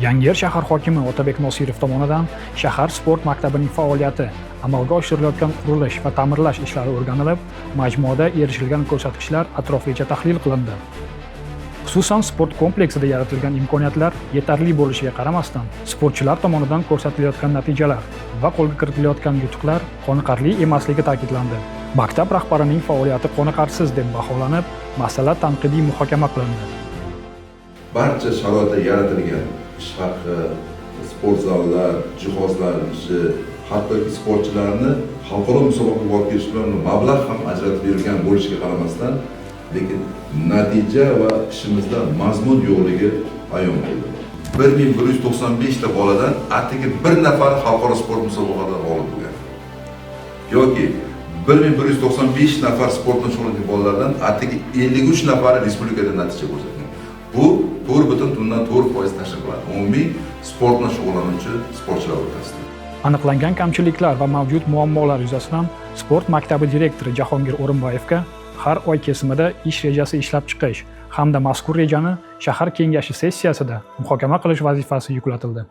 Yangiyer shahar hokimi Otabek Nosirov tomonidan shahar sport maktabining faoliyati, amalga oshirilayotgan qurilish va ta'mirlash ishlari o'rganilib, majmuada erishilgan ko'rsatkichlar atroflicha tahlil qilindi. Xususan, sport kompleksida yaratilgan imkoniyatlar yetarli bo'lishiga qaramasdan, sportchilar tomonidan ko'rsatilayotgan natijalar va qo'lga kiritilayotgan yutuqlar qoniqarli emasligi ta'kidlandi. Maktab rahbarining faoliyati qoniqarsiz deb baholanib, masala tanqidiy muhokama qilindi. Barcha sharoitlar yaratilgan: ish haqi, sport zallar, jihozlanishi, hattoki sportchilarni xalqaro musobaqaga borib kelish bilan mablag' ham ajratib berilgan bo'lishiga qaramasdan, lekin natija va ishimizda mazmun yo'qligi ayon bo'ldi. 1195 ta boladan atigi bir nafari xalqaro sport musobaqalarida g'olib bo'lgan yoki 1195 nafar sport bilan shug'ullangan bolalardan atigi 53 nafari respublikada natija ko'rsatgan. Bu 4,4% tashkil qiladi umumiy sport bilan shug'ullanuvchi sportchilar o'rtasida. Aniqlangan kamchiliklar va mavjud muammolar yuzasidan sport maktabi direktori Jahongir O'rinboyevga har oy kesimida ish rejasi ishlab chiqish hamda mazkur rejani shahar kengashi sessiyasida muhokama qilish vazifasi yuklatildi.